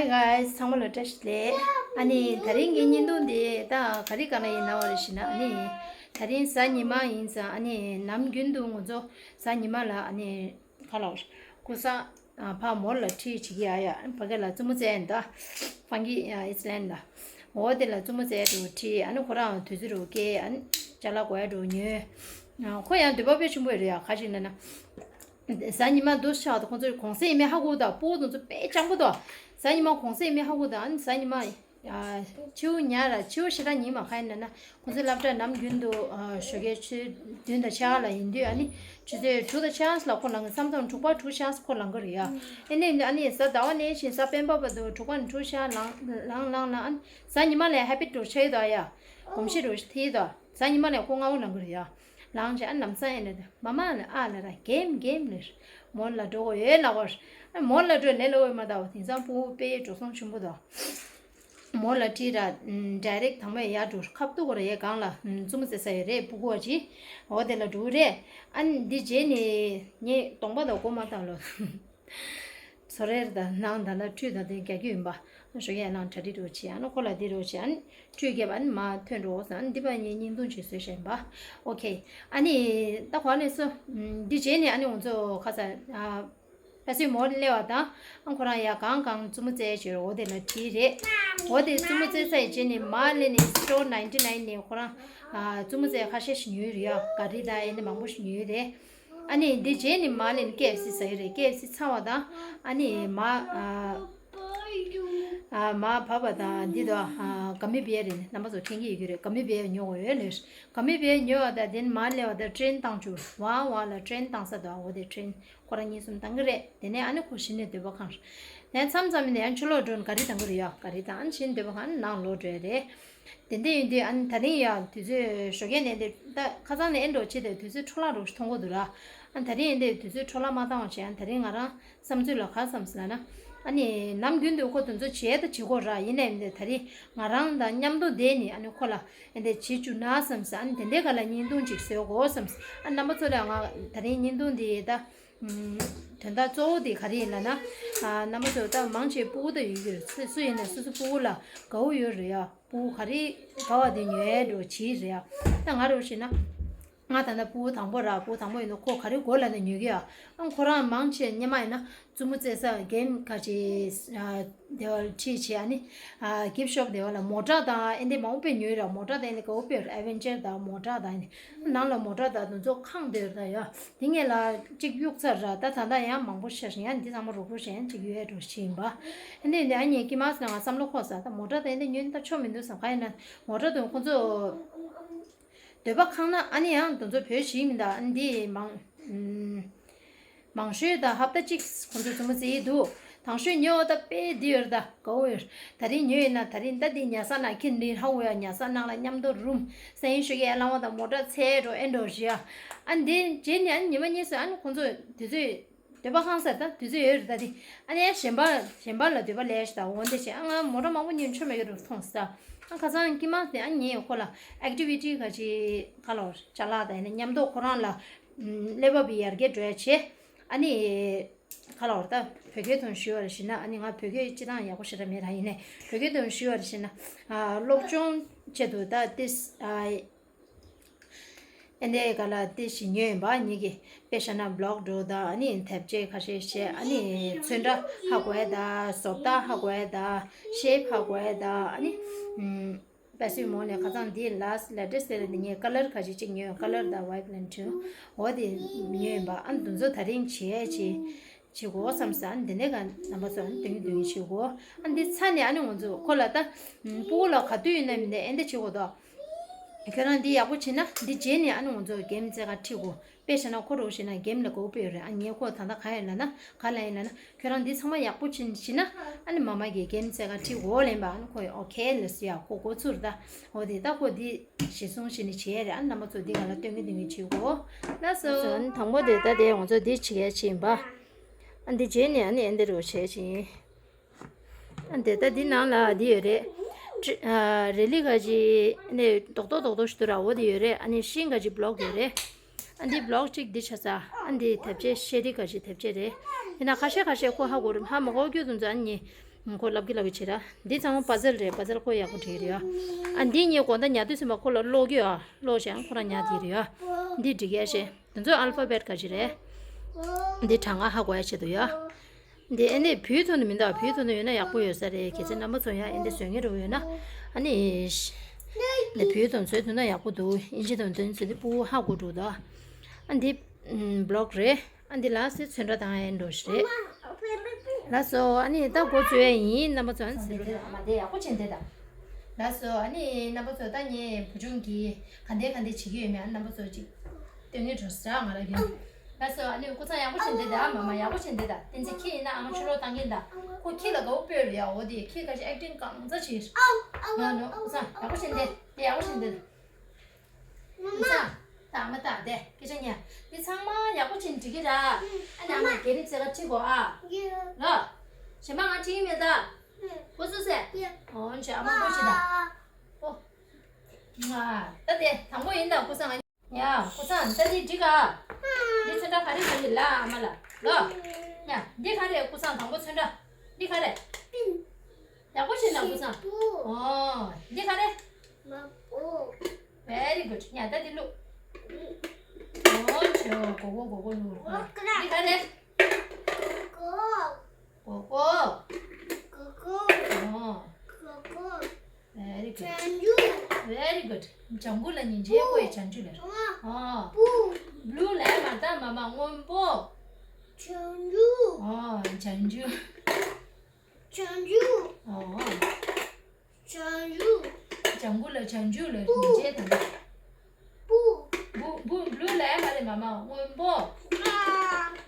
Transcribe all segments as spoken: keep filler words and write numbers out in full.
Hey guys, ཚང་མ་ལ་བཀྲ་ཤིས་བདེ་ལེགས། ཨ་ནི་དེ་རིང་གི་བརྙན་ཐུང་འདི་ད་ག་རེ་ག་ལ་ཡིན་ན་བ་རེད་ཞེ་ན། ཨ་ནི་དེ་རིང་གཟའ་ཉི་མ་ཡིན་ཙང་། ཨ་ནི་ནམ་རྒྱུན་དུ་ང་ཚོ་གཟའ་ཉི་མ་ལ་ཨ་ནི་ཁ་ལག་སྐུ་སྲུང་ཕ་མོར་ལ་ཁྲིད་བྱེད་ཀྱི་ཡ་ཡ། ཕ་གི་ལ་བཙུན་མོ་བཙལ་ཡིན་ད། ཕ་གི་ཨིས་ལན་ལ། འོ་དེ་ལ་བཙུན་མོ་བཙལ་འགྲོ་ཁྲིད། ཨ་ནི་ཁོ་རང་དུས་ཚོད་འགྲོ་སྐྱེལ། ཨ་ནི་ཅ་ལག་དགོས་ཡ་འགྲོ་ཉོས། ཁོ་ཡང་འདོད་པ་དཔེ་ཆེན་པོ་རེད་ཡ། ག་ཞིག་ན་ན། གཟའ་ཉི་མ་འདུག་ཤག་ད་ཁོང་ཚོ་གུང་སེང་ཡིན་མིན་ཧ་གོ་ད། སྤུ་གུ་དེ་ཚོ་དཔེ་སྤྱང་པོ་འདུག་གཟའ་ཉི་མ་གུང་སེང་ཡིན་མིན་ཧ་གོ་ད། ཨ་ནི་གཟའ་ཉི་མ་ཕྱི་པོ་ཉལ་ར། ཕྱི་པོ་ཞེ་དྲག་ཉལ་མ་ཁ་ཡིན་ན་ན། ཁོང་ཚོའི་སློབ་གྲྭ་ནམ་རྒྱུན་དུ་ཨ་ཞོགས་ཀས་ཆུ་ཚོད་བདུན་དང་ཕྱེད་ཀ་ལ་ཡིན་དུས། ཨ་ནི་ཆུ་ཚོད་དྲུག་དང་ཕྱེད་ཀ་ལ་ཁོ་ལངས་གི། མཚམས་མཚམས་དྲུག་པ་དྲུག་ཕྱེད་ཀ་ཁོ་ལངས་གི་རེད་ཡ། ཨེ་ནས་ཨ་ནི་གཟའ་ཟླ་བ་ནས་བཞིན་གཟའ་སྤེན་པ་བར་དུ་དྲུག་པ་ནས་དྲུག་ཕྱེད་ཀ་ལངས་ལངས་ལངས་ལངས། ཨ་ནི་གཟའ་ཉི་མ་ལ་ཧེ་བིཊ་འདྲ་བོ་ཆགས་ཡོད་ད་ཡ། གོམས་གཤིས་འདྲ་བོ་ཞིག་ཐེབས་ཡོད་ད། གཟའ་ཉི་མ་ལ་ཁོ་སྔ་པོ་ལངས་གི་རེད་ཡ། ལངས་བྱས་ཨ་ནི་ལམ་སང་ཨེ་ལ་དེ་མ་མ་ལ་ཨ་ལ་ར་གེམ་གེམ་ལེར་མོལ་ལ་འགྲོ་དགོས་ཡོད་ལ་གོ། ཨ་མོལ་ལ་འགྲོ་ལེ་ལོ་འོས་མ་ད་བ། དེང་སང་སྤུ་གུ་དཔེ་འགྲོ་སོང་ཆེན་པོ་འདུག་མོལ་ལ་ཁྲིད་ར། ཌའི་རེག་དང་པོ་ཡར་འགྲོ། ཁ་ཐུག་གོ་ར་ཡའི་སྒང་ལ་བཙུན་མོ་བཙལ་ས་ཡོད་རེད། སྤུ་གུ་བ་ཅིག་འོ་དེ་ལ་འགྲོ་རེད། ཨ་ནི་འདི་རྗེས་ནས་ངས་གདོང་པ་དང་མགོ་མ་བཏང་ལོ། ཚོ་རེར་དང་ནང་ད་ལ་ཁྲུས་དང་དེ་རྒྱག་རྒྱུ་ཡིན་པ། ཞོགས་ཀས་ནང་གྲ་སྒྲིག་འགྲོ་བྱེད། ཨ་ནི་ཁོ་ལ་འདི་འགྲོ་བྱེད། ཨ་ནི་ཁྲུས་རྒྱབ། ཨ་ནི་མ་ཐོན་འགྲོ་ཟེར། ཨ་ནི་འདི་པ་ངའི་བརྙན་ཐུང་ཅིག་བཟོས་བཞག་ཡིན་པ། ཨོ་ཁེ། ཨ་ནི་ད་གོ་ནས་སུ། འདི་རྗེས་ནས་ཨ་ནི་ང་ཚོ་ཁ་ས་ཨ་ཕ་སི་མོར་སླེབས་པ་དང་། ཨ་ཁོ་རང་ཡ་གང་གང་བཙུན་མོ་བཙལ་བྱས་འོ་དེ་ལ་བྲིས་རེད། འོ་དེ་བཙུན་མོ་བཙལ་ས་ཡི་རྗེས་ནས་མར་སླེབས་ནས་སི་ཊོར་ནའིན་ཊི་ནའིན་ནས་ཁོ་རང་ཨ་བཙུན་མོ་བཙལ་ཁ་ཤས་ཤིག་ཉོས་རེད་ཡ། ག་རི་དང་ཨེ་འདི་མང་པོ་ཞིག་ཉོས་རེད། ཨ་ནི་འདི་རྗེས་ནི་མ་ལེན་ཀེ་ཨེཕ་སི་ཟ་གི་རེད། ཀེ་ཨེཕ་སི་ཚར་བ་དང་ཨ་ནི་མ་ཨ་ཨ་མ་བབས་པ་དང་འདི་དང་ཨ་ག་མི་བེ་རེད། རྣམ་པ་ཚོ་དྲན་གྱི་ཡོད་ཀྱི་རེད། ག་མི་བེ་ཉོ་དགོས་ཡོད་ལེ། ག་མི་བེ་ཉོ་བ་དང་དེ་ནི་མ་ལེན་པ་དང་ཊེན་བཏང་བཅུག་ཝང་ཝང་ལ་ཊེན་བཏང་ས་དང་འོ་དེ་ཊེན་ཁོ་རང་གཉིས་གསུམ་བཏང་གི་རེད། དེ་ནས་ཨ་ནི་ཁོ་གཞི་ནས་འདོད་པ་ཁེངས། ཡང་མཚམས་མཚམས་ནས་ཡང་ཕྱི་ལོགས་འགྲོ་ནས་ག་རི་བཏང་གི་རེད་ཡ། ག་རི་བཏང་ཨ་ནི་གཞི་ནས་འདོད་པ་ཁེངས་ནས་ནང་ལོག་འགྲོ་ཡ་རེད། དེ་འདྲ་ཡིན་དུས་ཨ་ནི་ད་རིང་ཡང་དུས་ཚོད་ཞོགས་ཀས་ནས་འདི་ད་ཁ་སང་ནས་ཨེ་འགྲོ་བྱེད་དེ་དུས་ཚོད་འཕྲོ་བརླག་འགྲོ་ཞིག་མཐོང་གི་འདུག་ར། ཨ་ནི་ད་རིང་ཡིན་དུས་དུས་ཚོད་འཕྲོ་བརླག་མ་བཏང་བ་བྱས། ཨ་ནི་ད་རིང་ང་རང་བསམ་ཚུལ་ལ་ག་བསམ་ཟེར་ན། ཨ་ནི་ནམ་རྒྱུན་དུ་ཁོ་དེ་ཚོ་བྱས་ད་བྱེད་དགོས་ར། ཡིན་ནའི་མིན་ཏེ་ད་རིང་ང་རང་དང་མཉམ་དུ་བསྡད་ནས་ཨ་ནི་ཁོ་ལ་ཨེ་འདི་བྱེད་བཅུག་ན་བསམ་ཟེར། ཨ་ནི་དེ་འདྲའི་ག་ལ་བརྙན་ཐུང་ཅིག་བཟོ་དགོས་བསམ་ཟེར། ཨ་རྣམ་པ་ཚོ་ལ་ང་ད་རིང་བརྙན་ཐུང་འདི་ད། དོན་དག་གཙོ་བོ་དེ་ག་རེ་ཡིན་ལབ་ན། ཨ་རྣམ་པ་ཚོ་ད་མང་ཆེ་སྤུ་གུ་ད་ཡོད་ཀྱི་རེད། སུ་སུ་ཡིན་ན་སོ་སོ་སྤུ་གུ་ལ་དགའ་བོ་ཡོད་རེད་ཡ། སྤུ་གུ་ག་རེ་དགའ་བ་དེ་ཉོ་ཡས་འགྲོ་བྱེད་རེད་ཡ། ད་ང་རེ་བ་བྱས་ན། ང་ད་ལྟ་སྤུ་གུ་དང་པོ་ར། སྤུ་གུ་དང་པོ་ཡིན་ན་ཁོ་ག་རེ་དགོས་ལབ་ན་ཉོ་གི་ཡ། ཨ་ཁོ་རང་མང་ཆེ་སྔོན་མ་ཡིན་ན་བཙུན་མོ་བཙལ་ས་གེམ་ག་ཅིག་ཨ་དེ་བ་ཁྲིད་བྱས། ཨ་ནི་ཨ་གིཕ་ཤོབ་དེ་བ་ལ་མོ་ཊ་དང་ཨེ་འདི་མང་པོ་དཔེ་ཉོས་ར། མོ་ཊ་དང་ཨེ་འདི་དགའ་བོ་དཔེ་ཡོད་ར། ཨེ་ཝེན་ཅར་དང་མོ་ཊ་དང་ཨེ་འདི་ནང་ལ་མོ་ཊ་དང་དེ་ཚོ་ཁེངས་བསྡད་ཡོད་ར་ཡ། དེ་སྔོན་ལ་གཅིག་གཡུག་ཚར་ར། ད་ད་ལྟ་ཡང་མང་པོ་ཤར་ཞིང་། ཡང་འདི་ཚང་མ་རོགས་རོགས་བྱས་ཡང་གཅིག་གཡུག་ཡས་འགྲོ་བཞིན་ཡིན་པ། ཨ་ནི་འདི་ཨ་ནི་ཀི་མ་སི་ལ་ང་བསམ་བློ་འཁོར་ས། ད་མོ་ཊ་དེ་འདི་ཉོས་ད་ཆོ་མི་འདུག་བསམ། ག་ཡིན་ན་མོ་ཊ་དེ་ཁོང་ཚོ་འདོད་པ་ཁེངས་ན་ཨ་ནི་ཡང་དེ་ཚོ་བོད་ཞིག་མིན་ད། ཨ་ནི་འདི་མང་ཨུམ། མང་ཤོས་ད་ཧབ་ཏ་གཅིག་ཁོང་ཚོ་བཙུན་མོ་བཙལ་གྱི་འདུག་དང་ཤོས་ཉོ་བ་ད་དཔེ་འདི་ཡོད་ར། ད་དགའ་བོ་ཡོད། ད་རིང་ཉོས་ཡིན་ན་ད་རིང་ད་འདི་ཉལ་ས་ནང་ཁྱེར་འདི་ཧ་གོ་ཡ། ཉལ་ས་ནང་ལ་མཉམ་དུ་རུམ་སང་ཉིན་ཞོགས་ཀས་ཡར་ལངས་པ་དང་མོ་ཊ་འཚར་འགྲོ་ཨེ་འགྲོ་བཞི་ཡ། ཨ་འདི་རྗེས་ནས་ཨ་ནི་ཉི་མ་གཉིས་སུ་ཨ་ནི་ཁོང་ཚོ་དུས་ཚོད་འདོད་པ་ཁེངས་ས་ད་དུས་ཚོད་ཡོད་རེད། ད་དེ་ཨ་ནི་གཞན་པ་གཞན་པ་ལ་འདོད་པ་ལས་ཤིག་ད་འོ་འདི་བྱས། ཨ་ང་མོ་ཊ་མང་པོ་ཉོས་ཆོ་མེད་ཀྱི་རུ་མཐོང་ས། ཨ་ཁ་སང་ཀི་མ་སི་ཨ་ངས་ཁོ་ལ་ཨེག་ཊི་བི་ཊི་ག་ཅིག་ག་ལོར་ཅ་ལག་དང་ཨ་ནི་མཉམ་དུ་ཁོ་རང་ལ་ཀླད་པ་བི་ཡར་རྒྱས་འགྲོ་ཡ་བྱས། ཨ་ནི་ག་ལོར་ད་བོད་སྐད་ཐོག་ཞུས་པ་རེད་ཞེ་ན། ཨ་ནི་ང་བོད་སྐད་སྤྱིར་བཏང་ཡག་པོ་ཞེ་དྲག་མེད་ར། ཡིན་ནའི་བོད་སྐད་ཐོག་ཞུས་པ་རེད་ཞེ་ན། ཨ་སློབ་སྦྱོང་ཆེད་དུ་ད་ཏིས་ཨ། ཨེ་འདི་ག་ལ་དེ་ཞིག་ཉོས་ཡིན་པ། ཉིད་ཀྱིས་དཔེ་བཞག་ན་བི་ལོག་འགྲོ་དང་། ཨ་ནི་དེབ་ཆས་ཁ་ཤས་བཤད། ཨ་ནི་ཚོན་ཁྲ་ཧ་གོ་ཡ་དང་། བཟོ་ལྟ་ཧ་གོ་ཡ་དང་། ཤེབ་ཧ་གོ་ཡ་དང་། ཨ་ནི་ཨམ་པ་སི་མོ་ནས་ཁ་སང་འདི་ལ་ལེ་ཊེ་སི་དེ་ལ་འདི་ངས་ཀ་ལར་ཁ་ཤས་གཅིག་ཉོས། ཀ་ལར་དང་ཝའི་བྷི་ལེན་ཌི་ཊུ་འོ་དེ་ཉོས་ཡིན་པ། ཨ་ནི་དེ་ཚོ་ད་རིང་བྱས་བྱས། བྱེད་དགོས་བསམ་ས། ཨ་ནི་དེ་ནས་ག་རྣམ་པ་ཚོ་ཨ་ནི་སྟོན་གྱི་སྟོན་གྱི་བྱེད་དགོས། ཨ་ནི་འདི་ཚར་ནས་ཨ་ནི་ང་ཚོ་ཁོ་ལ་ད་སྤུ་གུ་ལ་ག་དུས་ཡིན་ན་མིན་ན་ཨེ་འདི་བྱེད་དགོས་དོ། ཁྱོད་རང་འདི་ཡག་པོ་བྱེད་ན་འདི་རྗེས་ནས་ཨ་ནི་ང་ཚོ་གེམ་རྩེ་ག་ཁྲིད་དགོས། དཔེ་བྱས་ན་ཁོ་རོགས་བྱེད་ན་གེམ་ལ་དགའ་པོ་དཔེ་ཡོད་རེད། ཨ་ངས་ཁོ་ད་ལྟ་ག་ཡིན་ལབ་ན་ག་ལ་ཡིན་ལབ་ན་ཁྱོད་རང་འདི་ཚང་མ་ཡག་པོ་བྱེད་བྱེད་ན་ཨ་ནི་མ་མ་གི་གེམ་རྩེ་ག་ཁྲིད་དགོས་ལབ་པ། ཨ་ནི་ཁོ་ཡི་ཨོ་ཁེ་ལབ་སོང་ཡ། ཁོ་འགོ་ཚུགས་རེད་ད། འོ་དེ་ད་ཁོ་འདི་གཞི་བཟུང་བྱས་ནས་བྱས་རེད། ཨ་ནི་རྣམ་པ་ཚོ་འདི་ག་ལ་སྟོན་གྱི་སྟོན་གྱི་བྱེད་དགོས་ལགས་སོ། ཨ་ནི་དང་པོ་དེ་ད་དེ་ང་ཚོ་འདི་བྱེད་ཡ་བྱེད་ཡིན་པ། ཨ་འདི་རྗེས་ནས་ཨ་ནི་ཨེ་འདི་རུ་བྱས་ཅིང་། ཨ་འདི་ད་འདི་ནང་ལ་འདི་ཡོད་རེད། ཀྲི་ཨ་རེ་ལི་ག་ཅི་ནས་རྡོག་རྡོག་རྡོག་རྡོག་ཞིག་འདུག་ར། འོ་འདི་ཡོད་རེད། ཨ་ནི་ཤིང་ག་ཅི་བི་ལོག་ཡོད་རེད། ཨ་འདི་བི་ལོག་གཅིག་འདི་ཆ་ས། ཨ་འདི་དེབ་ཆས་ཤེ་རི་ག་ཅི་དེབ་ཆས་རེད། ཡིན་ན་ཁ་ཤས་ཁ་ཤས་ཁོ་ཧ་གོ་རུ་ཧ་མ་གོ་རྒྱུ་དུ་འཛོ། ཨ་ནི་ ཁོ་ལབ་ཀྱི་ལབ་ཀྱི་བྱེད་ར། འདི་ཚང་མ་པ་ཛལ་རེད། པ་ཛལ་ཁོ་ཡག་པོ་བྲིས་རེད་ཡ། ཨ་འདི་གཉིས་དགོང་དག་ཉལ་དུས་ཚོད་མ་ཁོ་ལ་ཀློག་གི་ཡ། ཀློག་བྱས་ཁོ་རང་ཉལ་དེ་རེད་ཡ། འདི་འབྲི་གི་ཡ་ཤེས། དེ་ཚོ་ཨལ་ཕ་བེད་ག་ཅི་རེད། འདི་གྲངས་ཀ་ཧ་གོ་ཡ་ཆེད་དུ་ཡ། འདི་ཨེ་འདི་བོད་ཐོག་ནས་མི་འདུག་བོད་ཐོག་ནས་ཡོད་ན་ཡག་པོ་ཡོད་ས་རེད། གལ་སྲིད་རྣམ་པ་ཚོ་ཡང་ཨེ་འདི་བཟོ་མཁན་འདྲ་བོ་ཡོད་ན། ཨ་ནི། འདི་བོད་དང་བཟོས་ཐུབ་ན་ཡག་པོ་འདུག་ཨིན་ཇི་དང་དོན་ཚོད་འདི་ཕྲུ་གུ་ཧ་གོ་འགྲོ་འདུག་ཨ་འདི། ཨམ། བི་ལོག་རེད། ཨ་འདི་ལ་སི་ཚོན་ཁྲ་དང་ཨེ་འགྲོ་ཞིག་རེད། ལགས་སོ། ཨ་ནི་ད་འགོ་བཙུགས་ཡ་ཡིན། རྣམ་པ་ཚོ་ཨ་ནི་ཚེ་རོགས་དང་མ་བསྡད་ཡག་པོ་བྱས་བསྡད་དང་། ལགས་སོ། ཨ་ནི་རྣམ་པ་ཚོ་ད་ངས་བུ་ཆུང་གིས་ག་འདྲས་ག་འདྲས་བྱེད་ཀྱི་ཡོད་མེད་ཨ་རྣམ་པ་ཚོ་ཅིག་སྟོན་གྱི་འགྲོ་ཟེར་ང་ལ་ཡོད། ལགས་སོ། ཨ་ནི་སྐུ་ཚང་ཡག་པོ་བྱས་བསྡད་དང་། ཨ་མ་མ་ཡག་པོ་བྱས་བསྡད་དང་། བསྟན་འཛིན་ཁྱེད་ཡིན་ན་ཨ་མ་ཕྱི་ལོགས་བཏང་གིན་དང་། ཁོ་ཁྱེད་ལ་དགའ་བོ་སྤོས་རེད་ཡ། འོ་དེ་ཁྱེད་ཁ་ཅིག་ཨེག་ཊིང་གང་ཚ་བྱེད། ནོ་ནོ། སྐུ་ཚང་ཡག་པོ་བྱས་བསྡད། དེ་ཡག་པོ་བྱས་བསྡད་དང་། མ་མ། ད་མ་ད་དེ་སྐད་ཆ་ཉན། འདི་ཚང་མ་ཡག་པོ་བྱས་ནས་འབྲི་གི་ར། ཨ་ནི་ཨ་མ་གལ་སྲིད་ཚེ་ག་ཁྲིད་གོ་ཨ། ཡ། ལ། གཞན་པ་ང་ཁྲིད་ཀྱི་མེད་ད། ཨུ། གོ་སོང་ཟེར། ཡ། འོ་ཆེ་ཨ་མ་གོ་ཆེ་ད། ཨོ། ང་། ད་དེ་དང་པོ་ཡིན་ད་སྐུ་ཚང་ང་། ཡ་སྐུ་ཚང་ད་འདི་འགྲིག་ག་འདི་ཚོན་ཁྲ་ག་རེ་ཟེར་གྱི་ལ་ཨ་མ་ལ། ལ། ཡ་འདི་ག་རེ་སྐུ་ཚང་དང་པོ་ཚོན་ཁྲ། འདི་ག་རེ། ཡག་པོ་བྱས་ན་སྐུ་ཚང་། ཞེ་པོ། ཨོ། འདི་ག་རེ། མ་པོ། Very good. ཡ་ད་འདི་བླུགས། ཨོ་ཆེ་གོ་གོ་གོ་གོ་བླུགས། འདི་ག་རེ། གོ་གོ། གོ་གོ། གོ་གོ། ཨོ། གོ་གོ། Very good. ལྗང་གུ། Very good. ལྗང་གུ་ལ་ཉིན་རྗེས་བཀོད་ཡས་ལྗང་ཞུ་ལབ། ཨོ། ཨོ། བུ། བུ་ལ་མ་ད་མ་མ་སྔོན་པོ། ལྗང་ཞུ། ཨོ་ལྗང་ཞུ། ལྗང་ཞུ། ཨོ། ལྗང་ཞུ། ལྗང་གུ་ལ་ལྗང་ཞུ་ལབ་ཉིན་རྗེས་དང་། བུ། བུ། བུ། བུ་ལ་མ་རེད་མ་མ་སྔོན་པོ། ཨ།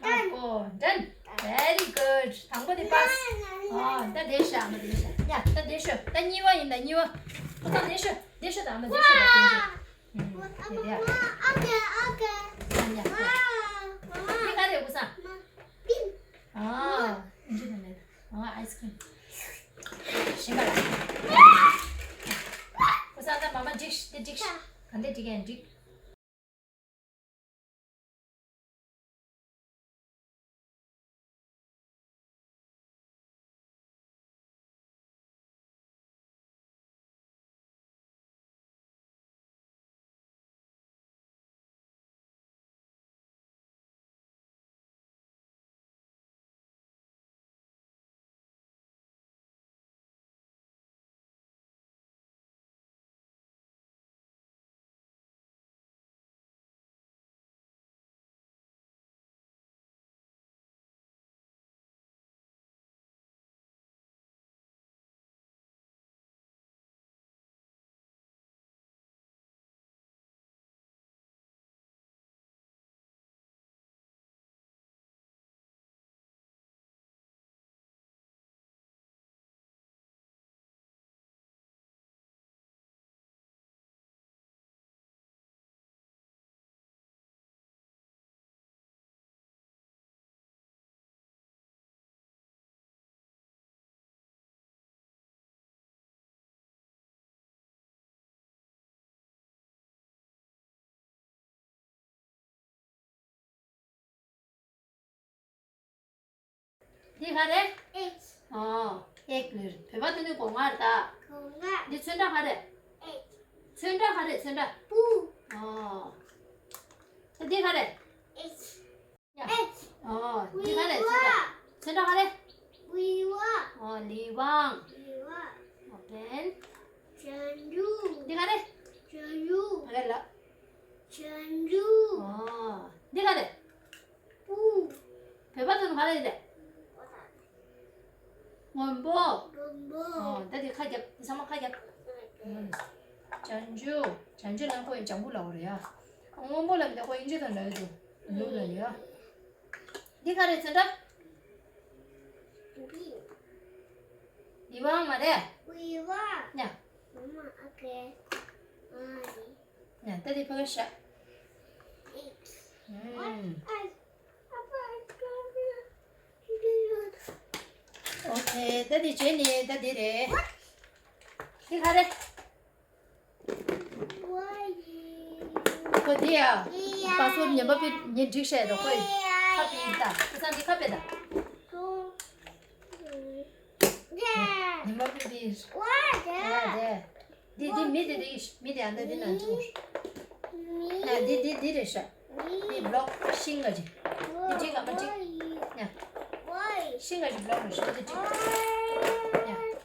ཨ་པོ། Done. Very good. དང་པོ་དེ་པཱས། ཨ་ད་དེ་ཤ་མ་དེ་ཤ། ཡ་ད་དེ་ཤོ། ད་གཉིས་པ་ཡིན་ད་གཉིས་པ། ཨ་ད་དེ་ཤོ། དེ་ཤོ་ད་མ་དེ་ཤོ་ད་དེ་ཤོ། ཨུམ། དེ་དེ་ཡ། Okay, okay. ཨ་ཡ། དེ་ག་རེ་སྐུ་ཚང་། ཨ། ཨིན་ཇི་ནས་མེད། ཨ། ཨའི་སི་ཀྲིམ། ཞིམ་པ་ལ། སྐུ་ཚང་ད་མ་མ་འགྲིག་ཤི་དེ་འགྲིག་ཤི། ག་འདྲ་འགྲིག་ཡང་འགྲིག་འདི་ག་རེ། Egg. ཨོ། Egg རེད། བོད་པ་དེ་ནི་སྒོ་ང་རེད་ད། སྒོ་ང་། འདི་ཚོན་ཁྲ་ག་རེ། Egg. ཚོན་ཁྲ་ག་རེ་ཚོན་ཁྲ། བུ། ཨོ། ད་འདི་ག་རེ། Egg. ཡ། Egg. ཨོ། འདི་ག་རེ་ཚོན་ཁྲ། ཚོན་ཁྲ་ག་རེ། ལི་བ། ཨོ་ལི་ཝང་། ལི་བ། ཨོ་བན། ལྗང་ཞུ། འདི་ག་རེ། ལྗང་ཞུ། ག་རེ་ལ། ལྗང་ཞུ། ཨོ། འདི་ག་རེ། བུ། བོད་པ་ཚོ་ནི་ག་རེ་རེད། སྔོན་པོ། སྔོན་པོ། ཨོ་ད་དེ་ཁ་རྒྱབ། དེ་ཚང་མ་ཁ་རྒྱབ། ཨུམ། ལྗང་ཞུ། ལྗང་ཞུ་ལ་ཁོ་ཡི་ལྗང་གུ་ལབ་རེད་ཡ། སྔོན་པོ་ལབ་འདི་ཁོ་དབྱིན་ཇི་དང་ལབ་ཡོད་འདུག་ལུག་ལབ་ཡ། འདི་ག་རེ་ཚོན་ཁྲ། ལི་ཝང་མ་རེད། ལི་ཝང་། ཡ། མ་མ། ཨོ་ཁེ། ཨ་ནི། ཡ་ད་དེ་ཕ་ག་ཤ། ཨུམ། ཨོ་ཁེ། ད་དེ་བྱས་ནས་ད་དེ་རེད། དེ་ག་རེ། ཁོ་དེ་ཡ། པཱ་སི་ཝར་ཌི་ཉན་པ་པི་ཉན་འགྲིག་ཤེས་དོ་ཁོས། ཁ་པི་ད། ཁོ་ཚང་དེ་ཁ་པི་ད། ཨ་དེ། འདི་འདི་མི་དེ་དེ་མི་དེ་ཨ་འདི་འདི་ན་འདུག་ཨ་འདི་འདི་འདི་རེད་ཤག་འདི་བློག་ཤིང་ག་ཅིག་འདི་འགྲིག་ག་མ་འགྲིག་ཡ། ཤིང་ག་ཅིག་བློག་རེད་ཤག་འདི་འགྲིག་ཡ།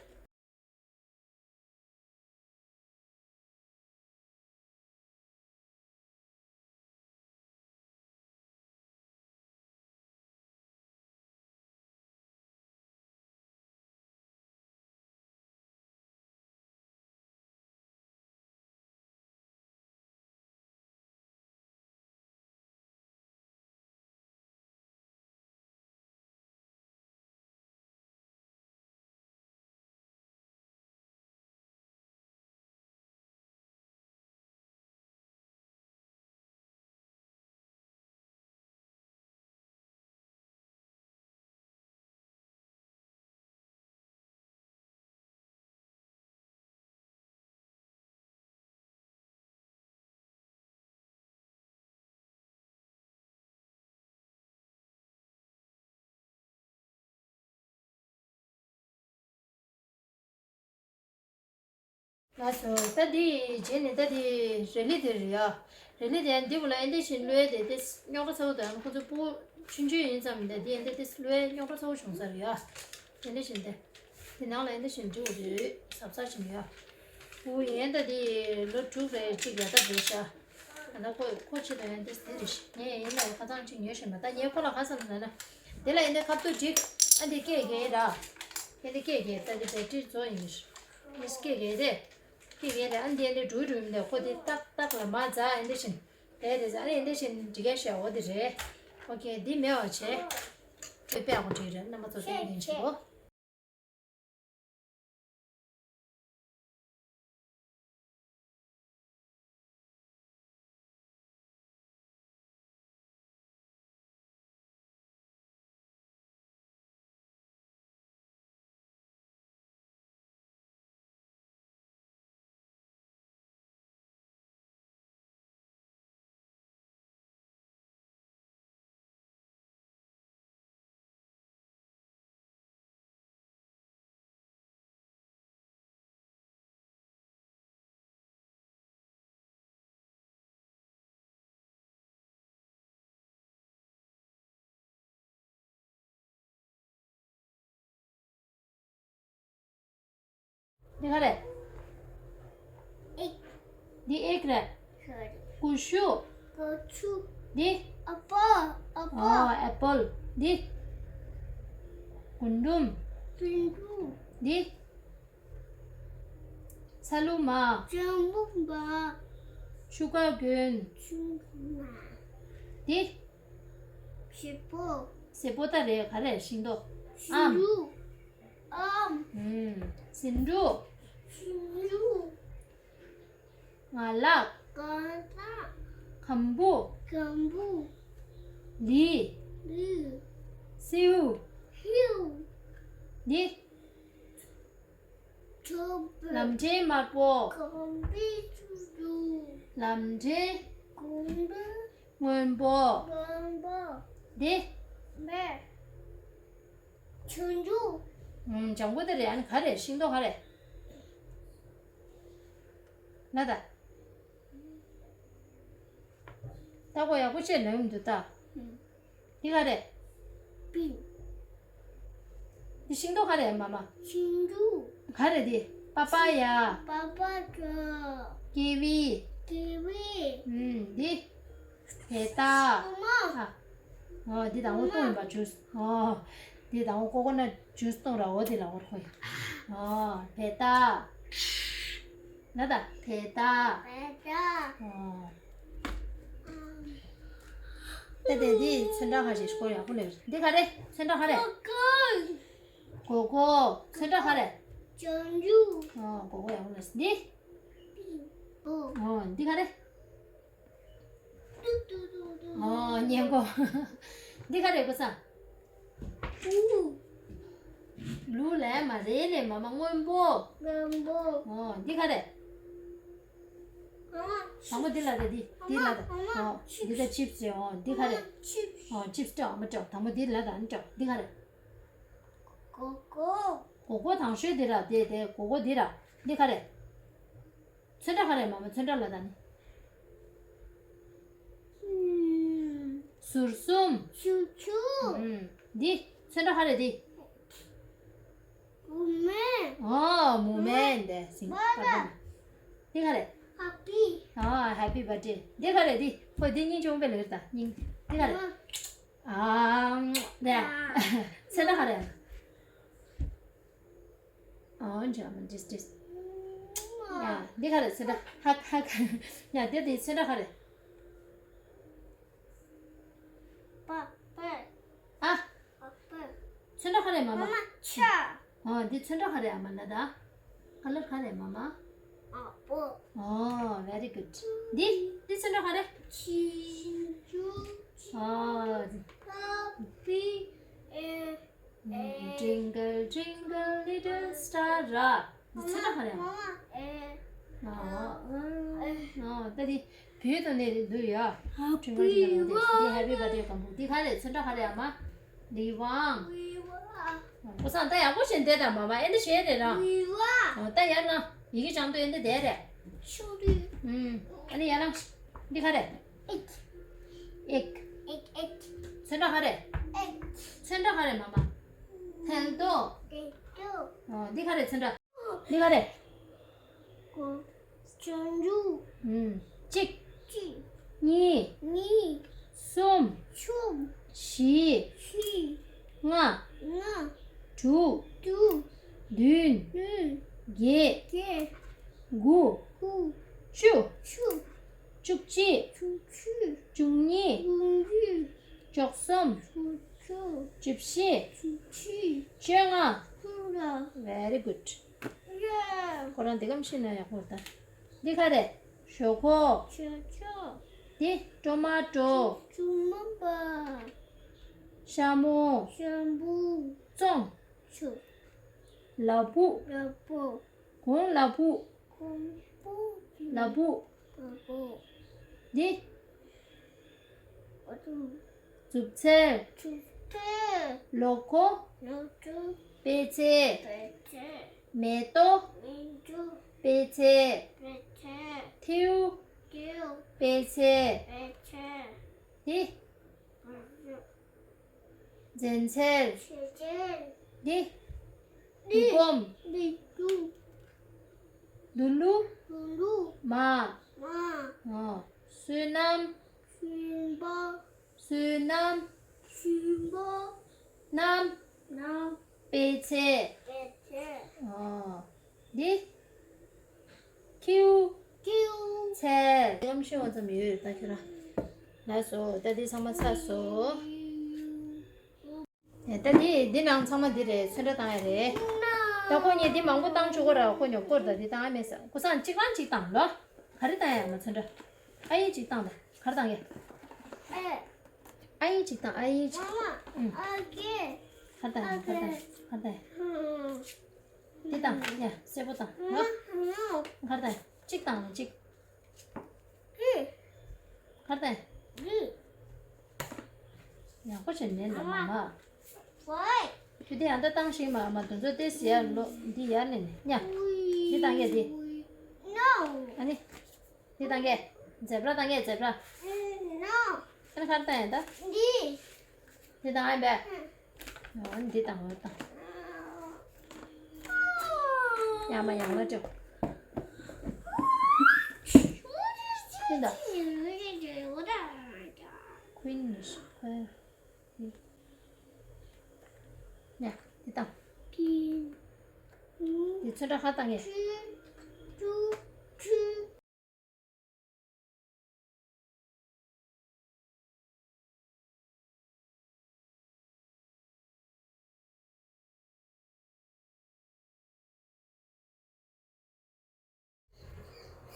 ལགས་སོ། ད་འདི་རྗེས་ནས་ད་འདི་རེ་ལི་དེ་རེད་ཡ། རེ་ལི་དེ་འདི་བུ་ལ་ཨེ་འདི་བཞིན་བླུགས་དེ་དེ་རྙོག་དྲ་ཚ་བོ་དང་ཁོ་ཚོ་སྤུ་གུ་ཆུང་ཆུང་ཡིན་ཙམ་མིན་ད་འདི་ཨེ་འདི་དེ་བླུགས་རྙོག་དྲ་ཚ་བོ་བྱུང་ས་རེད་ཡ། ཨེ་འདི་བཞིན་དེ། དེ་ནང་ལ་ཨེ་འདི་བཞིན་འབྲི་དགོས་རེད་གཟབ་གཟབ་བྱེད་ཡ། སྤུ་གུ་ཡན་ད་འདི་ལོ་དྲུག་རེད་གཅིག་ཡ་ད་རེད་ཤག་ཨ་ད་ཁོ་ཁོ་ཆེད་དུ་ཡང་འདི་འདི་རེད་ཤག་ངས་ཡིན་ལ་ཁ་ཚང་གཅིག་ཉོས་ཤིག་མ་ད་ངས་ཁོ་ལ་ག་ཟེར་ན་ན་དེ་ལ་ཡིན་ན་ཁ་ཐུག་འགྲིག་ཨ་འདི་སྐད་རྒྱག་ར། ཡིན་འདི་སྐད་རྒྱག་ད་འདི་བེ་ཏྲི་རྫོགས་ཡིན་ནི་ཤག་ངས་སྐད་རྒྱག་དེ་སྐད་རྒྱག་དེ་ཨ་འདི་ཡིན་འདི་འགྲོ་འགྲོ་མི་འདུག་ཁོ་དེ་ཏག་ཏག་ལ་མ་འཛག་ཡིན་འདི་བཞིན་དེ་དེ་ཟ་ཨ་ནི་ཡིན་འདི་བཞིན་འགྲིག་ཡ་ཤག་འོ་དེ་རེད། ཨོ་ཁེ་འདི་མེད་པ་བྱས། ཁོས་དཔེ་ཡག་པོ་བྲིས་རེད་རྣམ་པ་ཚོ་དེ་ཡིན་ཤག་གོ། འདི་ག་རེད། འདི་ཨེག་རེད། ཀུ་ཤུ། ཀུ་ཤུ། འདི། ཨ་པ། ཨ་པ། ཨོ་ཨེ་པལ། འདི། རྒུན་འབྲུམ། རྒུན་འབྲུམ། འདི། ཚ་ལུ་མ། ཚ་ལུ་མ། ཤུ་ག་རྒྱུན། ཤུ་ག་རྒྱུན། འདི། བྱེད་པོ། བྱེད་པོ་ད་རེད་ག་རེ་ཤིང་ཏོག་ཨམ། ཨམ། ཨམ། ཨུམ། ཟིང་འཁྲུག་ཟིང་འཁྲུག་ངང་ལག་ངང་ལག་སྒམ་པོ། སྒམ་པོ། ལི། ལི། སེའུ། སེའུ། འདི། ལམ་ཕྲན་དམར་པོ། ལམ་ཕྲན། གོམ་པའི་སྔོན་པོ། འདི། ལྗང་གུ། ལྗང་གུ་དེ་རེད། ཨ་ནི་ག་རེད། ཤིང་ཏོག་ག་རེད། ལ་ད། ལྟ་སྒོ་ཡག་པོ་བྱས་ལེན་འདུག་ད། འདི་ག་རེད། པིང་། འདི་ཤིང་ཏོག་ག་རེད་མ་མ། ཤིང་ཏོག་ག་རེད་འདི། པ་པ་ཡ། པ་པ་ཡ། ཀི་ཝི། ཀི་ཝི། ཨུམ། འདི། བེ་ཏ། ཨ་མ། ཨ། འོ་འདི་དང་པོ་བཏུང་ཡིན་པ་ཇུས། ཨོ། འདི་དང་པོ་ཀོ་ཀོ་ནཊ་ཇུས་བཏུང་ར། འོ་འདི་ལ་འོར་ཁོ་ཡིན། ཨོ། བེ་ཏ། ན་ད་བེ་ཏ། བེ་ཏ། ཨོ། ད་དེ་འདི་ཚོན་ཁྲ་ཁ་ཤས་ཤོག་ཡག་པོ་ལས། འདི་ག་རེ། ཚོན་ཁྲ་ག་རེ། གོ་གོ། ཚོན་ཁྲ་ག་རེ། ལྗང་གུ། ཨོ། གོ་གོ་ཡག་པོ་ལས། འདི། པིང་པོ། ཨོ། འདི་ག་རེ། ཏུ་ཏུ་ཏུ་ཏུ། ཨོ། སྔོན་པོ། འདི་ག་རེ་ཀོ་ས། ཨུ། ལུ་ལས་མ་རེད་ལས་མ་མ་སྔོན་པོ། སྔོན་པོ། ཨོ། འདི་ག་རེ། ཨ་མ། དང་པོ་འདི་ལ་ད་འདི། འདི་ལ་ད། ཨ་མ། ཨོ། འདི་ད་ཆིབས་སི། ཨོ། འདི་ག་རེ། ཨ་མ། ཆིབས་སི། ཨོ། ཆིབས་སི་སྤྲོ། ཨ་མ་སྤྲོ། དང་པོ་འདི་ལ་ད་ཨ་ནི་སྤྲོ། འདི་ག་རེ། གོ་གོ། སྒོར་སྒོར་དང་ཤོས་འདི་ར། དེ་དེ་སྒོར་སྒོར་འདི་ར། འདི་ག་རེ། ཚོན་ཁྲ་ག་རེ་མ་མ། ཚོན་ཁྲ་ལ་ད་ནི། ཟུར་གསུམ། ཆུ་ཆུ། ཨུམ། འདི་ཚོན་ཁྲ་ག་རེ་འདི། མུ་མེན། ཨོ་མུ་མེན། འདི་སིང་། འདི་ག་རེ། ཧེ་པི། ཨོ་ཧེ་པི་བར་ཌེ། འདི་ག་རེ་འདི། ཁོ་འདི་སྙིང་ཆུང་བའི་ལེར་ད་སྙིང་། འདི་ག་རེ། ཨ་འདི་ཚོན་ཁྲ་ག་རེ། ཨོ་འདྲ་མ་འདྲིས་འདྲིས། ཡ་འདི་ག་རེ་ཚོན་ཁྲ། ཧ་ཧ། ཡ་འདི་འདི་ཚོན་ཁྲ་ག་རེ། པ་པར། ཨ། པ་པར། ཚོན་ཁྲ་ག་རེ་མ་མ། མ་མ་ཆ། ཨོ་འདི་ཚོན་ཁྲ་ག་རེ་ཨ་མ་ན་ད། ཁ་ལར་ག་རེ་མ་མ། ཨ་པོ། ཨོ་very good། འདི་འདི་ཚོན་ཁྲ་ག་རེ། ཆི་ཆུ། ཨོ། ཧེ་པི་ཨེ། Twinkle twinkle little star ར། འདི་ཚོན་ཁྲ་ག་རེ། ཨ་ཨ། ད་འདི་བོད་དུ་ནས་འདུག་ཡ། Twinkle twinkle little star། འདི་ཧེ་པི་བར་ཌེ་སྒམ་པོ། འདི་ག་རེ། ཚོན་ཁྲ་ག་རེ་ཨ་མ། ལི་ཝང་། ལི་ཝང་། ཀོ་སང་ད་ཡག་པོ་བྱས་བསྡད་ད་མ་མ། ཨེ་འདི་བྱས་རེད་ར། ལི་ཝང་། ད་ཡར་ན་ཡི་གེ་སྦྱང་དུས་ཨེ་འདི་བསྡད་རེད། ཆུང་དུས། ཨུམ། ཨ་ནི་ཡར་ན་འདི་ག་རེ། ཨེག་ཨེག་ཨེག་ཨེག་ཚོན་ཁྲ་ག་རེ། ཨེག་ཚོན་ཁྲ་ག་རེ་མ་མ། ཐལ་རྡོ། ཐལ་རྡོ། ཨོ་འདི་ག་རེ། ཚོན་ཁྲ། འདི་ག་རེ། ཀོ། ཆོན་ཆུ། ཨུམ། གཅིག་གཅིག་གཉིས། གཉིས། གསུམ། གསུམ། བཞི། བཞི། ལྔ། ལྔ། དྲུག་དྲུག་བདུན། བདུན། བརྒྱད། བརྒྱད། དགུ། དགུ། བཅུ། བཅུ། བཅུ་གཅིག་བཅུ་གཅིག་བཅུ་གཉིས། བཅུ་གཉིས། བཅུ་གསུམ། བཅུ་གསུམ། བཅུ་བཞི། བཅུ་བཞི། བཅོ་ལྔ། བཅོ་ལྔ། Very good། ཡ། ཁོ་རང་འདི་གམ་ཤེས་ན་ཡག་པོ་རེད་ད། འདི་ག་རེ། ཞོག་ཁོག་ཞོག་ཁོག་འདི་ཊོ་མ་ཊོ། ཊོ་མ་ཊོ། ཤ་མོ། ཤ་མོ། བཙོང་། བཙོང་། ལ་ཕུག་ལ་ཕུག་གོང་ལ་ཕུག་གོང་ཕུག་ལ་ཕུག་ལ་ཕུག་འདི། ཨ་ཏུ། མཛུབ་ཚལ། མཛུབ་ཚལ། ལོ་ཁོ། ལོ་ཁོ། པད་ཚལ། པད་ཚལ། མེ་ཏོག་མེ་ཏོག་པད་ཚལ། པད་ཚལ། ཐེའུ། ཐེའུ། པད་ཚལ། པད་ཚལ། འདི། འཛེམ་ཚལ། འཛེམ་ཚལ། འདི། འདི། འབྲི་གུང་། འབྲི་གུང་། དུ་ལུ། དུ་ལུ། མ། མ། ཨོ། བསོད་ནམས། བསོད་ནམས། བསོད་ནམས། བསོད་ནམས། གནམ། གནམ། པད་ཚལ། པད་ཚལ། ཨོ། འདི། ཁྱེའུ། ཁྱེའུ། ཚལ། ཡམ་ཤོད་ཙམ་ཡོད་ད་ཁྱོད་རང་། ལགས་སོ། ད་འདི་ཚང་མ་ཚར་སོང་། ཨེ་ད་འདི་འདི་ནང་ཚང་མ་འདི་རེད། ཚོན་ཁྲ་བཏང་ཡ་རེད། ད་ཁོ་གཉིས་འདི་མང་པོ་བཏང་ཆོག་གི་ར། ཁོ་ཉོབ་སྐོར་ད་འདི་བཏང་ཡ་མེད་ས། ཁོ་སང་གཅིག་རང་གཅིག་བཏང་ལོ། ག་རེ་བཏང་ཡ་མ་ཚོན་ཁྲ། ཨ་ཡེ་གཅིག་བཏང་ད། ག་རེ་བཏང་གི། ཨ་ཡེ་གཅིག་བཏང་། ཨ་ཡེ་གཅིག་ཨ་ཡེ། ག་རེ་བཏང་ཡ། ག་རེ་བཏང་ཡ། ག་རེ་བཏང་ཡ། འདི་བཏང་། ཡ་སེར་པོ་བཏང་། ལོ། ག་རེ་བཏང་ཡ། གཅིག་བཏང་ལོ་གཅིག་གར་ཏེ། ཡག་པོ་བྱས་ནས་ལ་མ་མ། ཁྱོད་དེ་ཡང་ད་བཏང་ཤིག་མ་མ། དུ་ཚོད་ཏེ་ཟི་ཡར་ལོ་འདི་ཡར་ལེན་ནས་ཉ། འདི་བཏང་གས་དེ། ཨ་ནི། འདི་བཏང་གས། ཛེབ་ར་བཏང་གས་ཛེབ་ར། ཨ་ནི་གར་ཏེ་ཡང་ད། འདི་བཏང་ཨེ་བས། འོ་འདི་དང་འོ་དང་། ཡང་མ་ཡང་ལ་ཅོ། འདི་དང་། Queen is ཡ། འདི་དང་། འདི་ཚོན་ཁྲ་ཧ་བཏང་ངས།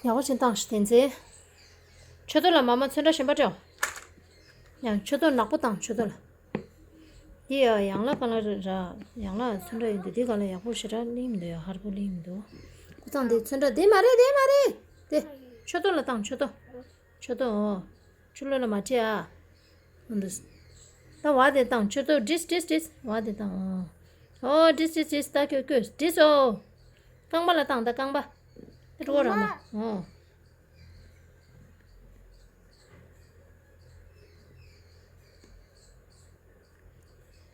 ཡག་པོ་ཅིག་བཏང་ཞིག་དེ་ཚེ། མཆུ་ཏོ་ལ་མ་མ་ཚོན་ཁྲ་གཞན་པ་སྤྲོ། ཡང་མཆུ་ཏོ་ནག་པོ་བཏང་མཆུ་ཏོ་ལ། འདི་ཡ་ཡང་ལ་ག་ལ་ར་ཡང་ལ་ཚོན་ཁྲ་ཡིན་འདུག་འདི་ག་ལ་ཡག་པོ་ཞེ་དྲག་ལིང་མི་འདུག་ཡ་ཧར་པོ་ལིང་མི་འདུག་ཀུ་ཚང་འདི་ཚོན་ཁྲ་འདི་མ་རེད་འདི་མ་རེད། དེ་མཆུ་ཏོ་ལ་བཏང་མཆུ་ཏོ། མཆུ་ཏོ་འོ། ཆུ་ལོ་ལ་མ་ཁྲིད་ཨ། འདུག་ད་བ་དེ་བཏང་མཆུ་ཏོ་བྲིས་བྲིས་བྲིས་བ་དེ་བཏང་ཨ། ཨོ་དྲིས་དྲིས་དྲིས། ད་ཁྱོད་ཁྱོད་དྲིས་སོ། རྐང་པ་ལ་བཏང་། ད་རྐང་པ། དེ་རོ་ར་མ། ཨོ།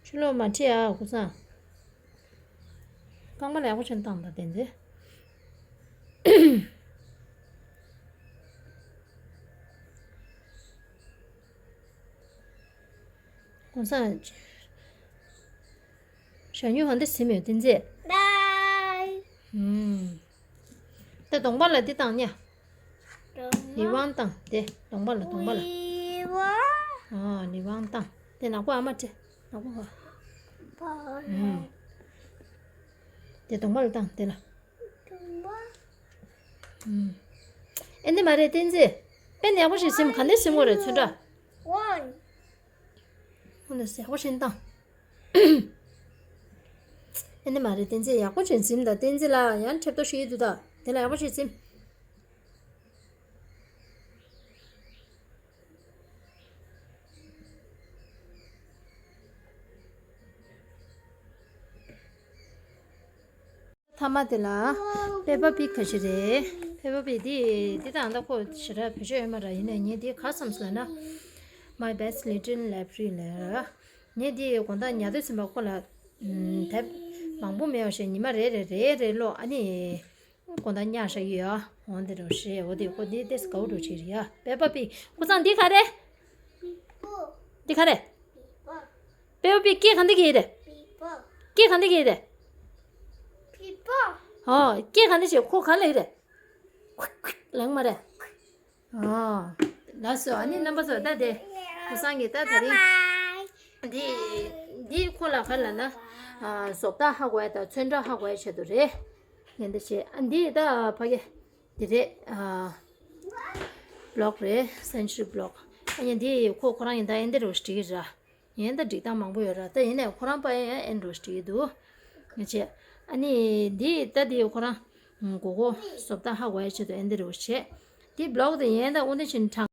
ཕྱི་ལོགས་མ་ཁྲིད་ཨ་ཀུ་སང་། རྐང་པ་ལ་ཡག་པོ་བྱས་ནས་བཏང་། ད་དེ་ཚེ། ཀུ་སང་། ཞ་སྨྱུག་གང་འདི་ཟིན་མེད་བསྟན་རྩིས། ཨུམ། ད་གདོང་པ་ལ་འདི་བཏང་ཉ། ལི་ཝང་བཏང་། དེ་གདོང་པ་ལ། གདོང་པ་ལ། ལི་ཝང་། ཨ་ལི་ཝང་བཏང་། དེ་ནག་པོ་ཨ་མ་སྤྲད། ནག་པོ་ག། ཨུམ། དེ་གདོང་པ་ལ་བཏང་། དེ་ལ། གདོང་པ། ཨུམ། ཨེ་འདི་མ་རེད་བསྟན་རྩིས། དཔེ་ནས་ཡག་པོ་ཞིག་ཟིན། ག་འདི་ཟིན་དགོས་རེད་ཚོན་ཁྲ། ཝང་། ཨོ་ན་ཟེར་ཡག་པོ་ཞིག་བཏང་། ཨེ་ནི་མ་རེད་བསྟན་རྩིས། ཡག་པོ་ཞིག་ཟིན་ད། བསྟན་རྩིས་ལ་ཡང་ཁྲེབ་ཏོ་ཞིག་འདུག་ད་དེ་ལ་ཡག་པོ་ཞིག་ཟིན། མཐའ་མ་དེ་ལ་པེ་པ་པིག་ག་ཞིག་རེད། པེ་པ་པིག་འདི་འདི་དང་ད་ཁོ་ཞེ་དྲག་བེད་སྤྱོད་ཡོད་མ་རེད། ཡིན་ནའི་ངས་འདི་ག་བསམ་སོང་ལབ་ན། My best little library ལབ། ངས་འདི་དགོང་དག་ཉལ་དུས་ཙམ་པ་ཁོ་ལ་དེབ་མང་པོ་མེད་པ་བྱས་ཉི་མ་རེ་རེ་རེ་རེ་ཀློག་ཨ་ནི་དགོང་དག་ཉལ་བཞག་ཡོད་ཨ། འོ་འདི་འདྲ་བྱས། འོ་དེ་ཁོ་འདི་ཏེས་གའུ་འགྲོ་བྱེད་རེད་ཡ། པེ་པ་པིག་ཀུ་སང་འདི་ག་རེད། འདི་ག་རེད། པེ་པ་པིག་སྐད་ག་འདི་གི་རེད། སྐད་ག་འདི་གི་རེད། ཨོ་སྐད་ག་འདི་བྱེད། ཁོ་ག་ལ་ཡི་རེད། ལངས་མ་རེད། ཨོ། ལགས་སོ། ཨ་ནི་རྣམ་པ་ཚོ་ད་དེ་ཀུ་སང་གི་ད་དེ་རིང་འདི་འདི་ཁོ་ལ་ག་ལ་ན་བཟོ་ལྟ་ཧ་གོ་ཡ་དང་ཚོན་ཁྲ་ཧ་གོ་ཡ་ཆེད་དུ་རེད། ངས་འདི་བྱས། ཨ་འདི་ད་ཕ་གི་འདི་རེད། ཨ་བི་ལོག་རེད། སེན་ཅུ་རི་བི་ལོག་ཨ་ནི་འདི་ཁོ་ཁོ་རང་ཡིན་ད་ཨེ་འདི་རུ་བྲིས་ར། ཡིན་ད་སྒྲིག་སྟངས་མང་པོ་ཡོད་ར། ད་ཡིན་ནའི་ཁོ་རང་པ་ཡིན་ཡང་ཨེ་འདི་རུ་བྲིས་འདུག་ངས་བྱས། ཨ་ནི་འདི་ད་འདི་ཁོ་རང་མགོ་སྐོར་བཟོ་ལྟ་ཧ་གོ་ཡ་ཆེད་དུ་ཨེ་འདི་རུ་བྱས། འདི་བི་ལོག་དེ་ཡིན་ད་དབུ་འདི་ཕྱིན་དྲང་།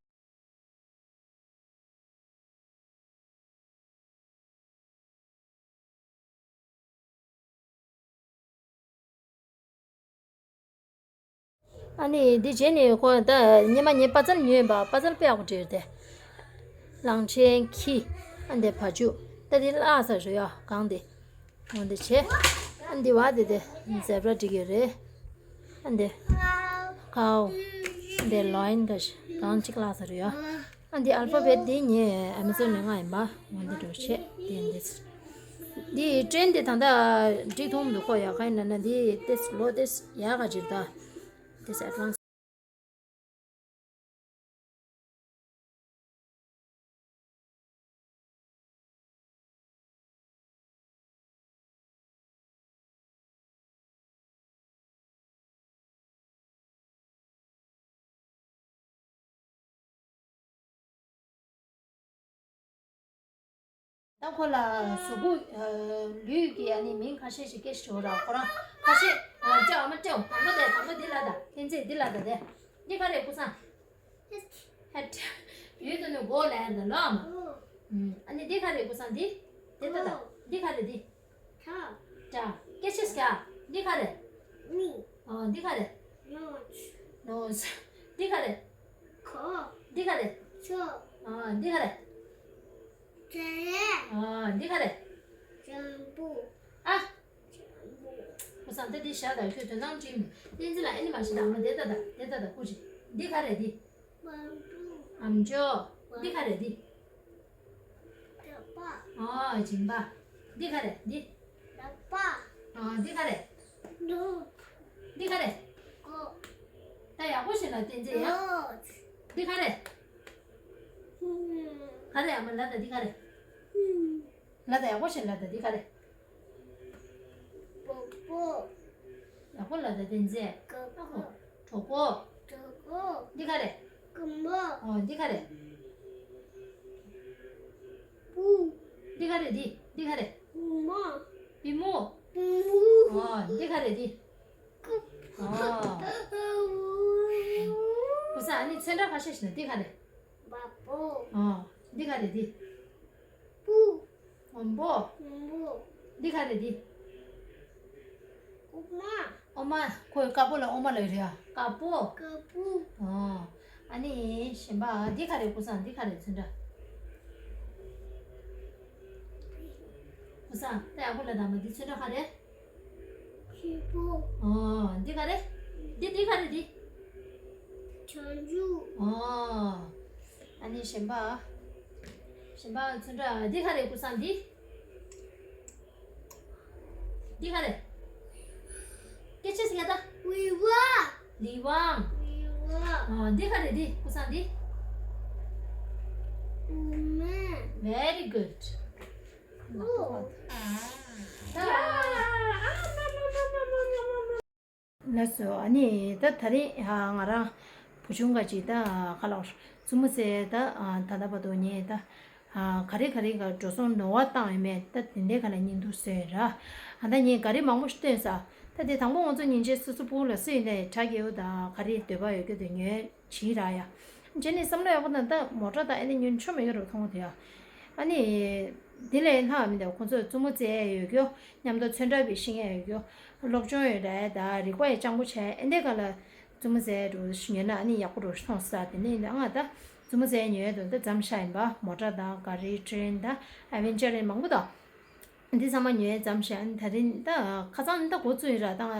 ཨ་ནི་འདི་རྗེས་ནས་ཁོ་ད་ཉི་མ་ཉིན་པ་ཙལ་ཉོས་པ། པ་ཙལ་དཔེ་ཡག་པོ་བྲིས་ཏེ། གླང་ཆེན་ཁྱི། ཨ་འདི་བ་ཕྱུགས། ད་འདི་བརླག་ས་རེད་ཡ་གང་དེ། འོ་འདི་བྱས། ཨ་འདི་བ་དེ་དེ་ཛེབ་ར་བྲིས་ཀྱི་རེད། ཨ་འདི་ཁའོ། ཨ་འདི་ལོ་ཡིན་ག་ཞིག་གང་ཅིག་བརླག་ས་རེད་ཡ། ཨ་འདི་ཨལ་ཕ་བེད་འདི་ངས་ཨ་མེ་ཛོན་ནས་མངགས་ཡིན་པ། འོ་འདི་འདྲ་བྱས་དེ་འདི། འདི་ཊེན་འདི་ད་ལྟ་འགྲིག་ཐུབ་མི་འདུག་ཁོ་ཡག་ག་ཡིན་ན་ན་འདི་ཏེས་ལོ་ཏེས་ཡག་ག་ཅིག་ད། ཏེས་ཨེ་ཌི་ཝན་སི། ད་ཁོ་ལ་གཟུགས་པོ་ལུས་ཀྱི་ཨ་ནི་མིང་ཁ་ཤས་ཤིག་སྐད་ཆ་དྲི་བ་ར། ཁོ་རང་ཁ་ཤས་ཨ་སྤྲད་ཨ་མ་སྤྲད། དང་པོ་དེ་དང་པོ་འདི་ལ་ད་ཏེན་ཙེ་འདི་ལ་ད་དེ་འདི་ག་རེ་ཀུ་སང་། ཧེད། ཡུལ་དུ་ནི་གོ་ལ་ཡར་ད་ལོ་ཨ་མ། ཨུམ། ཨ་ནི་འདི་ག་རེ་ཀུ་སང་འདི། འདི་ལྟ་ད། འདི་ག་རེ་འདི། ཏྲ། སྐད་ཆ་སྐྱ། འདི་ག་རེ། མི། ཨོ་འདི་ག་རེ། ནོ་ཛི། ནོ་ཛི། འདི་ག་རེ། ཁོ། འདི་ག་རེ། ཆོ། ཨོ་འདི་ག་རེ། ཅ་རེ། ཨོ་འདི་ག་རེ། ཅམ་བུ། ཨ། ཀུ་སང་ད་འདི་བཞག་ད། ཁྱོད་དོ་སྣང་སྤྲིང་མི་བསྟན་འཛིན་ལ་ཨེ་ནི་མ་ཤི་ད་ཨ་མ་དེ་ད་ད་དེ་ད་ད་ཀུ་ཅི། འདི་ག་རེ་འདི། ཨམ་ཅོག་འདི་ག་རེ་འདི། ཨ་སྦྱིན་པ། འདི་ག་རེ་འདི། ཨ་འདི་ག་རེ། འདི་ག་རེ། ད་ཡག་པོ་ཞིག་ལ་བསྟན་འཛིན་ཡ། འདི་ག་རེ། ག་རེ་ཨ་མ་ལ་ད་འདི་ག་རེ། ལ་ད་ཡག་པོ་ཞིག་ལ་ད་འདི་ག་རེ། པོ་པོ། ཡག་པོ་ལ་ད་བསྟན་འཛིན། ཀ་ཀ་གྲོགས་པོ། གྲོགས་པོ། འདི་ག་རེ། ཀུ་མོ། ཨོ་འདི་ག་རེ། པུ། འདི་ག་རེ་འདི། འདི་ག་རེ། པུ་མོ། པུ་མོ། ཨོ་འདི་ག་རེ་འདི། ཀུ། ཨོ། ཀུ་སང་ཨ་ནི་ཚོན་ཁྲ་ཁ་ཤས་ཤིག་ན་འདི་ག་རེ། བ་པོ། ཨོ་འདི་ག་རེ་འདི། པུ། བོན་པོ། བོན་པོ། འདི་ག་རེ་འདི། ཨོ་མ། ཁོའི་དཀར་པོ་ལ་ཨོ་མ་ལབ་རེད་ཨ། དཀར་པོ། དཀར་པོ། ཨོ། ཨ་ནི་གཞན་པ་འདི་ག་རེ། ཀུན་བཟང་འདི་ག་རེ། ཚོན་ཁྲ། ཀུན་བཟང་ད་ཡག་པོ་ལབ་དང་། མ་འདི་ཚོན་ཁྲ་ག་རེ། ཁྱི་པོ། ཨོ། འདི་ག་རེ། འདི་འདི་ག་རེ་འདི། བྱང་ཆུབ། ཨོ། ཨ་ནི་གཞན་པ། གཞན་པ་ཚོན་ཁྲ་འདི་ག་རེ། ཀུན་བཟང་འདི། འདི་ག་རེ། སྐད་ཆ་ཟེར་ཡ་ད། ཝི་ཝ། ལི་ཝང་། ཝི་ཝ། ཨོ། འདི་ག་རེ་འདི། ཀུན་བཟང་འདི། ཨུ་མ། Very good. ལགས་སོ། ཨ་ནི་ད་ད་རིང་ང་རང་བུ་ཆུང་ག་ཅིག་ད་ག་ལ་བར་བཙུན་མོ་ཟེར་ད་ད་ལྟ་བར་དུ་ངས་ད་ག་རེ་ག་རེ་ག་འགྲོ་སོང་ནོར་བ་བཏང་ཡོད་མེད་ད་དེ་འདྲའི་ག་ལ་བརྙན་ཐུང་བཟོས་ཡོད་ར། ཨ་ད་ངས་ག་རེ་མང་པོ་ཞིག་བཏོན་ས། ད་དེ་དང་པོ་ང་ཚོ་ཉིན་བྱེད་སོ་སོ་ཕྲུ་གུ་ལ་སུ་ཡིན་ནའི་དྲ་རྒྱའི་འོག་ད་ག་རེ་འདོད་པ་ཡོད་སྐད་དུ་ཉོས། བྱིས་ར་ཡ། རྗེས་ནས་བསམ་བློ་ཡག་པོ་དང་ད་མོ་ཊ་དང་ཨ་ནི་ཉོ་ཆོག་མེད་ཀྱི་རུ་མཐོང་གི་འདུག་ཡ། ཨ་ནི། དེ་ལས་ལྷག་མི་འདུག་ཁོང་ཚོས་བཙུན་མོ་བཙལ་ཡ་ཡོད་རྒྱུ། མཉམ་དུ་ཚོན་ཁྲ་བི་ཤེས་ཡ་ཡོད་རྒྱུ། སློབ་སྦྱོང་ཡོད་ར་ད་རིག་པ་ཡི་སྤྱང་པོ་བྱས་ཨེ་འདྲས་ག་ལ། བཙུན་མོ་བཙལ་འགྲོ་ཉོས་ན་ཨ་ནི་ཡག་པོ་རུ་མཐོང་ས་དེ་ནས་ཡིན་ད་ང་ད། བཙུན་མོ་བཙལ་ཉོས་དོན་ད་འཛམ་ཤ་ཡིན་པ་མོ་ཊ་དང་ག་རི་ཊེན་དང་ཨེ་ཝེན་ཅར་རེད་མང་པོ་དང་། འདི་ཚང་མ་ཉོས་ཙམ་ཞིག་ཨ་ནི་ད་རིང་ད་ཁ་སང་ནི་ད་འགོ་བཙུགས་ཡིན་ར་ད་ང་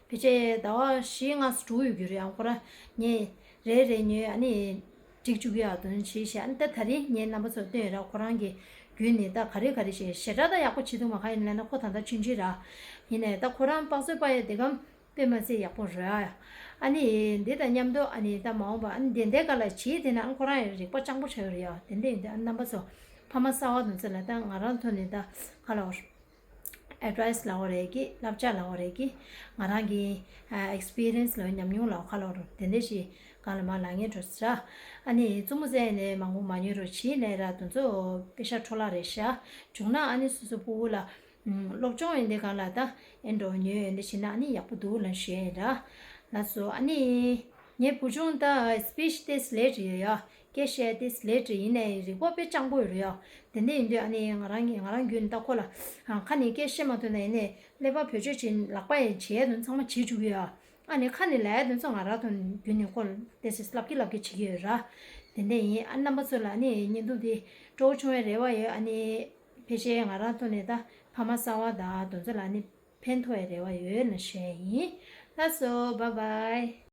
ཕལ་ཆེར་ཟླ་བ་བཞི་ལྔ་ཙམ་འགྲོ་ཡོད་རྒྱུ་རེད་ཨ། ཁོ་རང་ངས་རེ་རེ་ཉོས་ཨ་ནི་སྒྲིག་བཅུག་གི་ཡག་དོན་བྱས་ཤག་ཨ་ནི་ད་ད་རིང་ངས་རྣམ་པ་ཚོར་སྟོན་ཡོད་ར། ཁོ་རང་གི་བརྒྱུད་ནས་ད་ག་རེ་ག་རེ་བྱས་ཞེ་དྲག་ད་ཡག་པོ་བྱེད་ཐུབ་མ་ག་ཡིན་ལབ་ན་ཁོ་ད་ལྟ་ཆུང་ཆུང་ར། ཡིན་ནའི་ད་ཁོ་རང་པགས་བཟོ་པ་ཡ་དེ་གམ་དཔེ་མ་སྲིད་ཡག་པོ་རེད་ཨ། ཨ་ནི་འདི་དང་མཉམ་དུ་ཨ་ནི་ད་མ་འོངས་པ་ཨ་ནི་དེ་འདྲའི་སྐབས་ལ་བྱས་དེ་ན་ཨ་ཁོ་རང་ཡང་རིག་པ་སྤྱང་པོ་ཆགས་ཡོད་རེད་ཡ། དེ་འདྲ་ཡིན་དུས་ཨ་རྣམ་པ་ཚོ་ཕ་མ་གསར་བ་དེ་ཚོ་ལ་ད་ང་རང་ཐོག་ནས་ད་ག་ལ་བར་ཨེ་ཌ་བའི་སི་ལབ་དགོས་རེད་ཀི། བསླབ་བྱ་ལབ་དགོས་རེད་ཀི། ང་རང་གི་ཨེག་སི་པི་རི་ཡན་སི་ལབ་གཉའ་གནོན་ལབ་ག་ལ་བར་དེ་འདྲ་ཞིག་གང་ལ་མ་ལབ་ངེས་འགྲོ་ས་ར། ཨ་ནི་བཙུན་མོ་བཙལ་ནས་མང་པོ་མ་ཉོས་རོགས་བྱས་ནས་ར་དེ་ཚོ་དཔེ་ཤ་འཕྲོ་བརླག་རེད་ཤག་བྱུང་ན་ཨ་ནི་སོ་སོ་ཕྲུ་གུ་ལ། ཨུམ། སློབ་སྦྱོང་ཡིན་དེ་གང་ལ་ད་ཨེ་འགྲོ་ཉོས་ཡོད་འདི་བྱེད་ན་ཨ་ནི་ཡག་པོ་འདུག་ལབ་ཞུ་ཡ་ཡིན་ར། ལགས་སོ། ཨ་ནི་ངའི་བུ་ཆུང་ད་སི་པི་ཆི་ཏོག་ཙམ་ལེ་ཊི་རེད་ཡ། སྐད་བཤད་ཏོག་ཙམ་ལེ་ཊི་རེད། ཡིན་ནའི་རིག་པ་དཔེ་སྤྱང་པོ་ཡོད་རེད་ཡ། དེ་འདྲ་ཡིན་དུས་ཨ་ནི་ང་རང་གི་ང་རང་རྒྱུན་ད་ཁོ་ལ་ཨ་ཁ་ནས་སྐད་བཤད་མ་ཐུབ་ན་ཡིན་ནའི་ཀླད་པ་བེད་སྤྱོད་བྱེད་ལག་པ་ཡང་བྱེད་ཡ་དེ་ཚང་མ་བྱེད་བཅུག་གི་ཡ། ཨ་ནི་ཁ་ནས་ལབ་ཡ་དེ་ཚོ་ང་རང་དང་རྒྱུན་ནས་ཁོ་ལ་ཏོག་ཙམ་ལབ་ཀྱི་ལབ་ཀྱི་བྱེད་ཀྱི་ཡོད་ར། དེ་འདྲ་ཡིན། ཨ་རྣམ་པ་ཚོ་ལ་ཨ་ནི་བརྙན་ཐུང་འདི་སྤྲོ་བོ་བྱུང་བའི་རེ་བ་ཡོད། ཨ་ནི་ཕལ་ཆེར་ང་རང་ཐོག་ནས་ད་ཕ་མ་གསར་བ་དང་དེ་ཚོ་ལ་ནི་ཕན་ཐོགས་ཡ་རེ་བ་ཡོད་ལབ་ཞུ་ཡ་ཡིན། ལགས་སོ། བྷའི་བྷའི།